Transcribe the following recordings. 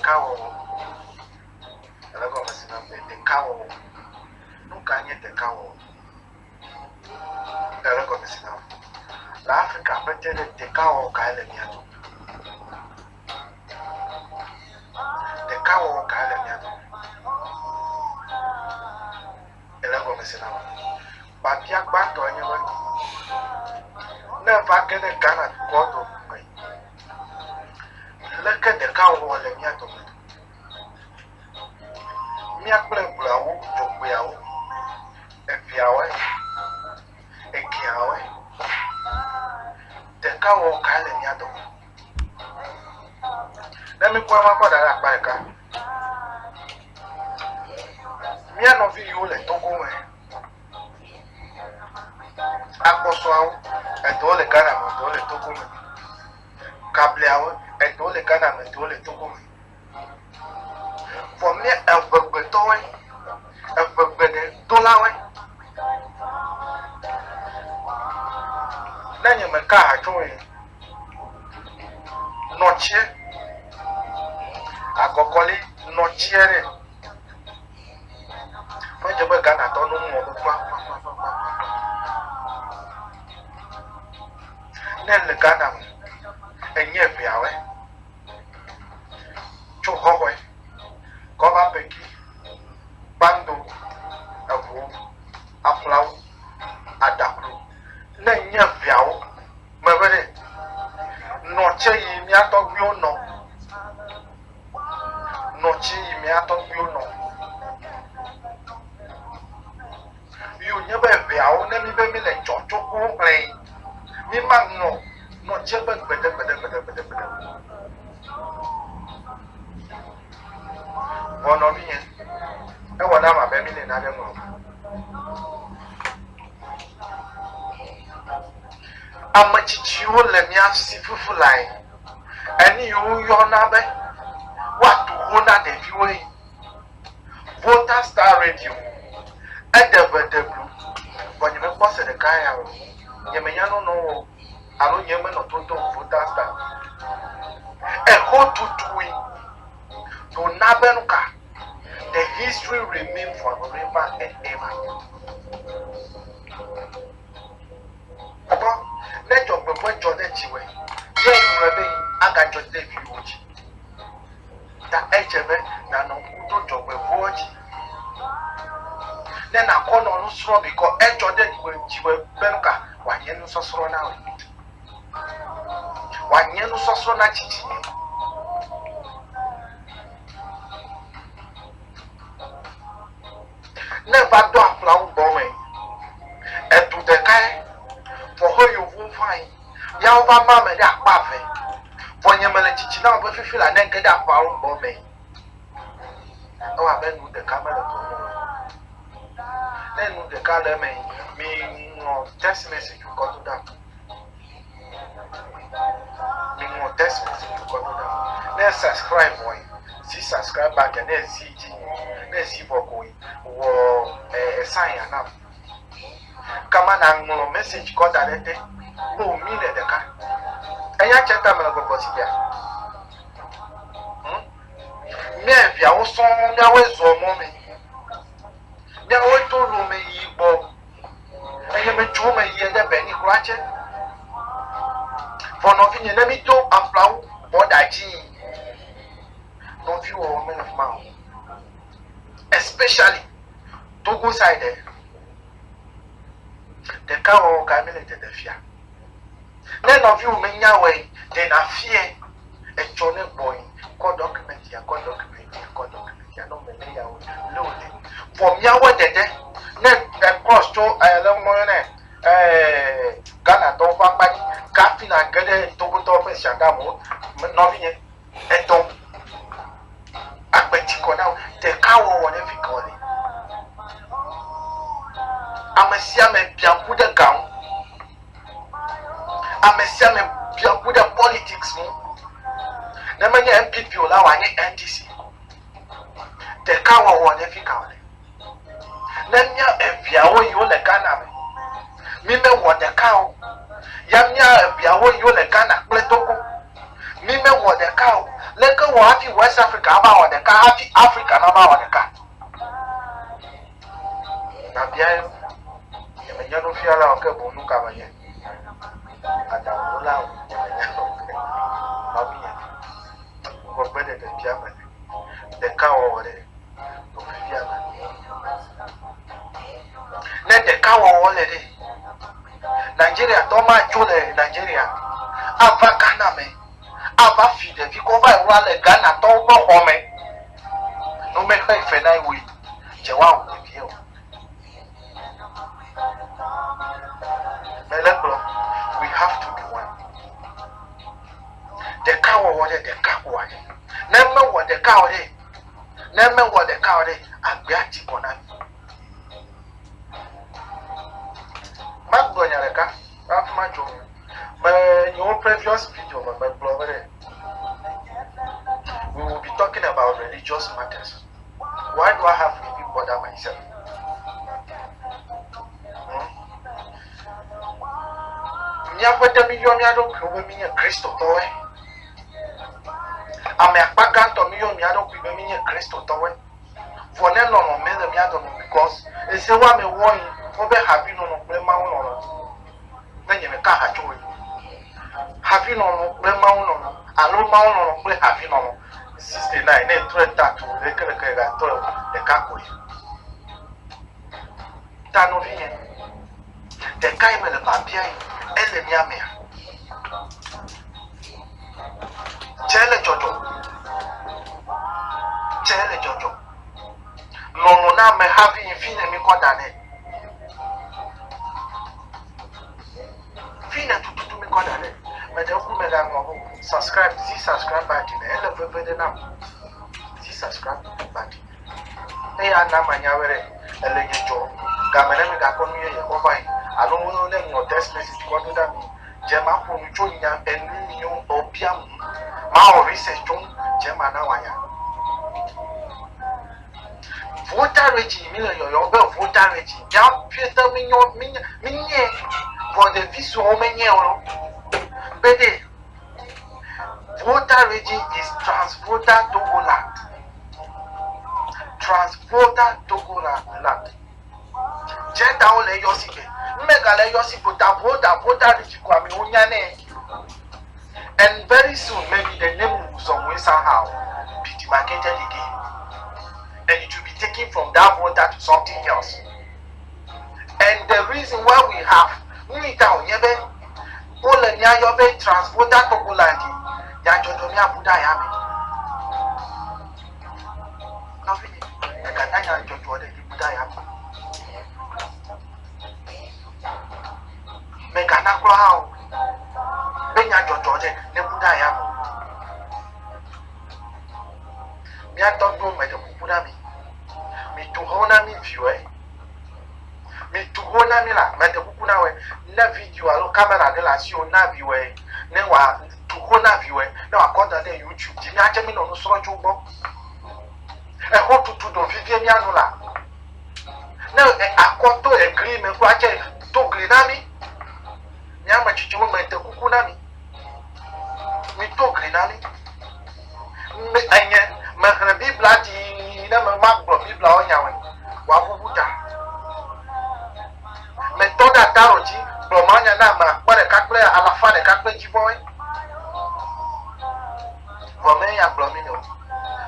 Ɖekawɔwɔ. Ele gɔme se nam be ɖekawɔwɔ. Nu ka nye ɖekawɔwɔ? Ele gɔme se nam. Le Afrika ƒe te ɖe ɖekawɔwɔ kae le mía dome? Ɖekawɔwɔ kae le mía dome? Ele gɔme se nam. Biabia gbãtɔe nye be, ne eva ge ɖe Ghana dukɔ dome, leke ɖekawɔwɔ le mía dome? Mía kple gblɔawo, dzogbeawo, eviawoe, egeawoe, ɖekawɔwɔ kae le mía dome? Ne míkpɔe ma kɔ da ɖe akpa ɖeka. Mía nɔvi yiwo le Togo me, akpɔsɔawo, eɖewo le Ghana me, eɖewo le Togo me. Kabliawo, eɖewo le Ghana me, eɖewo le Togo me. Vɔ mía eʋegbetɔwoe, eʋegbeɖedolawoe. Ne nye meka ha tso ye, nɔtsie, agɔkɔli nɔtsie ɖe. Medze be Ghanatɔ no ŋlɔ be kpakpakpakpakpa. Ne le Ghana me, enye eveawoe. Tso xɔxɔe, kɔba peki, kpando, eʋu, aƒlawo, aɖaklo. Ne nye eveawo me be ɖe, nɔ tse yi mía tɔgbuiwo nɔ. Nɔ tse yi mía tɔgbuiwo nɔ. Yi wònye be eveawo ne mi be mi le dzɔ tso ku xlẽ mi ma nɔ nɔ tse be gbeɖe gbeɖe gbeɖe gbeɖe gbeɖe. Vɔ nɔvinye, ewɔ nam abe mi le nane ŋlɔm. Ame tsitsiwo le mía si fufu lae. Enu yi woyɔna be woatu xo na ɖeviwoe. Volta Star Radio, eɖe ʋe ɖe blu, vɔ nyemekpɔ se ɖeka ya o. Nyemenya nɔnɔ o alo nye menɔ to dom Volta Star. Exo tutui to na be nuka? The history remain forever and ever. Kpɔ, ne dzɔgbevɔ̃e dzɔ ɖe dziwòe, ye ŋlɔe be agadzɔ ɖe viwò dzi. Ta edze be nànɔ ŋku ɖo dzɔgbevɔ̃e dzi. Ne nàkɔ nɔ nu srɔ̃m bikɔ edzɔ ɖe dziwòe be nuka? Wòanye nusɔsrɔ̃ na wò. Wòanye nusɔsrɔ̃ na tsitsinye. Ne eva do aƒlawo gbɔ me, edu ɖekae, vɔ he yevuwo va anyi, ya wova ma ame ɖe akpa eve. Vɔ nye mele tsitsi na wò be fifi la ne ege ɖe aƒlawo gbɔ me, ewɔ abe nu ɖeka mele dɔ me o. Ne nu ɖeka le eme, mi ŋlɔ text message kɔ do ɖa. Mi ŋlɔ text message kɔ do ɖa. Ne subscribe wɔe, zi subscribe button ne zi dzi, ne zi vɔ koe wɔ eh, sign ya nam. Kama na ŋlɔ message kɔ da ɖe te. O mi le ɖeka. Eya tse ta mele gbɔgbɔ si bia. Hmm? Mía viawo sɔŋ míawoe zɔ mɔ me. Míawoe to lome yi gbɔ. Eye metso eme yie ɖe Benin kura tse. Vɔ nɔvinye, ne mído aƒlawu bɔda dzii, nɔviwɔwɔ mele fi ma o. Especially Togo side. Ɖekawɔwɔ kae míle ɖeɖe fia? Ne nɔviwò menya wɔe, ɖe nàfiae etsɔ ne gbɔe, kɔ document ya, kɔ document ya, kɔ document ya, ne womele ya o, lé wòle. Vɔ míawoe ɖeɖe, ne e cross tso e le ŋmɔ yɔnɛ e Ghanatɔwo ƒe akpa dzi kafi nàge ɖe Togotɔwo ƒe gendarmewo, nɔvinye, etɔ agbe ti kɔ na wò. Ɖekawɔwɔ ɖe fi ka wòle? Ame sia ame biã ŋku ɖe ga ŋu. Ame sia ame biã ŋku ɖe politics ŋu. Ne menye NPP o la, wòanye NDC. Ɖekawɔwɔ ɖe fi ka wòle? Ne mía eviawo yiwo le Ghana me, mi mewɔ ɖeka o. Ya mía eviawo yiwo le Ghana kple Togo, mi mewɔ ɖeka o. Leke wɔ hafi West Africa ava wɔ ɖeka hafi Africa nava wɔ ɖeka? Biabiae nyemenye nufiala o ke boŋ nuka menye? Aɖaŋuɖola o nyemenye o ke nɔvinye. Ŋgɔgbeɖeɖe bia mele. Ɖekawɔwɔ ɖe ɖovivia me. Ne ɖekawɔwɔ le ɖe, Nigeriatɔ matso le Nigeria ava Ghana me ava fi ɖevi kɔ va wla le Ghanatɔwo ƒe xɔ me. Ne womexe fe na woe, dze woawu ɖevia o. Mele gblɔ, we have to be one. Ɖekawɔwɔ ɖe ɖeka koa ɖe. Ne mewɔ ɖeka o ɖe, ne mewɔ ɖeka o ɖe, agbea ti kɔ na mi. Magblɔ nya ɖeka hafi matso nu. Me nyewo previous video me megblɔ be ɖe we will be talking about religious matters. Why do I have to even bother myself? Hmm? Míaƒe ɖe míyɔ mía ɖokuiwo be míenye Kristotɔwoe. Ame akpa gãtɔ míyɔ mía ɖokui be míenye Kristotɔwoe. Vɔ ne lɔlɔ̃ mele mía dome o because ese wo ame wɔ yi wobe havi lɔlɔ̃ kple Mawu lɔlɔ̃. Ne nye meka ha tso yi. Havi lɔlɔ̃ kple Mawu lɔlɔ̃ alo Mawu lɔlɔ̃ kple havi lɔlɔ̃. 69 ne trɔe ta tu leke leke ga trɔe ɖeka koe. Ta nɔvinye, ɖeka yi mele biabia yi ele mía mea? Tse le dzɔdzɔ. Tse le dzɔdzɔ. Lɔlɔ̃ na ame hafi yi fi ne mi kɔ da nɛ. Fi ne tututu mi kɔ da nɛ. Meɖe ŋku mègaŋlɔ be o. Subscribe, zi subscribe button ele veve ɖe nam. Zi subscribe button. Eya na manya be ɖe ele nye dzɔ game ne megakpɔ nu yeye kɔ va yi alo ne ŋlɔ text message kɔ ɖo ɖa mi dze maƒo nu tso nya enu yiwo wobia ŋu mawɔ research tso ŋu dze mana wòanya. Voter regime mi le yɔyɔ be voter regime mía ƒete mi nyɔ mi mi nye vɔ ɖevi suewo menye o be ɖe Volta region is Trans-Volta Togoland. Trans-Volta Togoland. Dzɛtawo le eyɔ si gbe. Numega le eyɔ si gbo ta Volta, Volta region ko amewo nya nɛ. And very soon maybe the name will some way somehow be demarcated again. And it will be taken from that Volta to something else. And the reason why we have nu yi ta wònye be Wole mía yɔ be Transvolta Togoland nyadzɔdzɔ míabu ɖe ayame. Nɔvinye, mègana nyadzɔdzɔ ɖe ɖi bu ɖe ayame. Mègana kura hã o be nyadzɔdzɔ ɖe nebu ɖe ayame. Mía tɔgbuiwo meɖe kuku na mi. Mitu xɔ na mí viwɔe. Mitu ho na mi la, meɖe kuku na wòe, ne video alo kamera ɖe le asiwò na viwòe, ne wòatu ho na viwòe, ne wòakɔ da ɖe YouTube dzi, míatse mí nɔ nu srɔ̃ tso gbɔ. Exɔtutu ɖo vivie mía nu la, ne akɔ to egli me kura tse to gli na mí. Mía ame tsitsiwo meɖe kuku na mi, mito gli na mí. Me, enye, mexlẽ Biblia dii ne me magblɔ Biblia wo nyawoe, wòaʋuʋu ta. Metɔ ɖe ataro dzi gblɔ mawunya na ame akpe ɖeka kple alafa ɖeka kple dzivɔwoe. Vɔ me ya gblɔ mi ne o.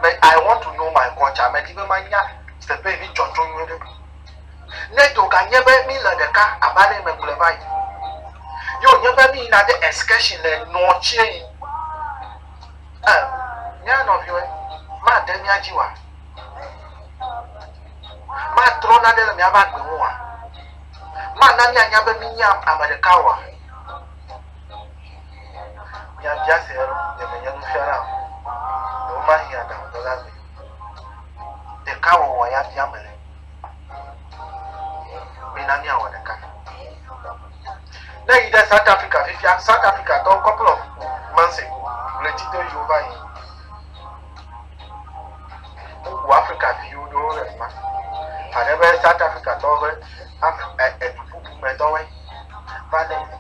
Me, I want to know my culture. Medi be manya teƒe yi mi dzɔ tso nyuie ɖe. Ne do ganye be mi le ɖeka abe ale megblɔe va yi. Ye wònye be mi yina ɖe excursion le nɔ tsie yi. E, mía nɔviwoe, made mía dzi oa? Matrɔ nane le míaƒe agbe ŋu oa? Mana míanya be míenye ame ɖeka oa? Miabia se alo nyemenye nufiala o. Ɖewomahi aɖaŋuɖola me. Ɖekawɔwɔ ya bia mele. Mina míawɔ ɖeka. Ne yi ɖe South Africa fifia, South Africa tɔwo couple of months ago, ɣleti ɖewo yiwo va yi, wowu Africa viwo ɖewo le afi ma. Aɖe be South Africa tɔwo be edu bubu me tɔwoe va le.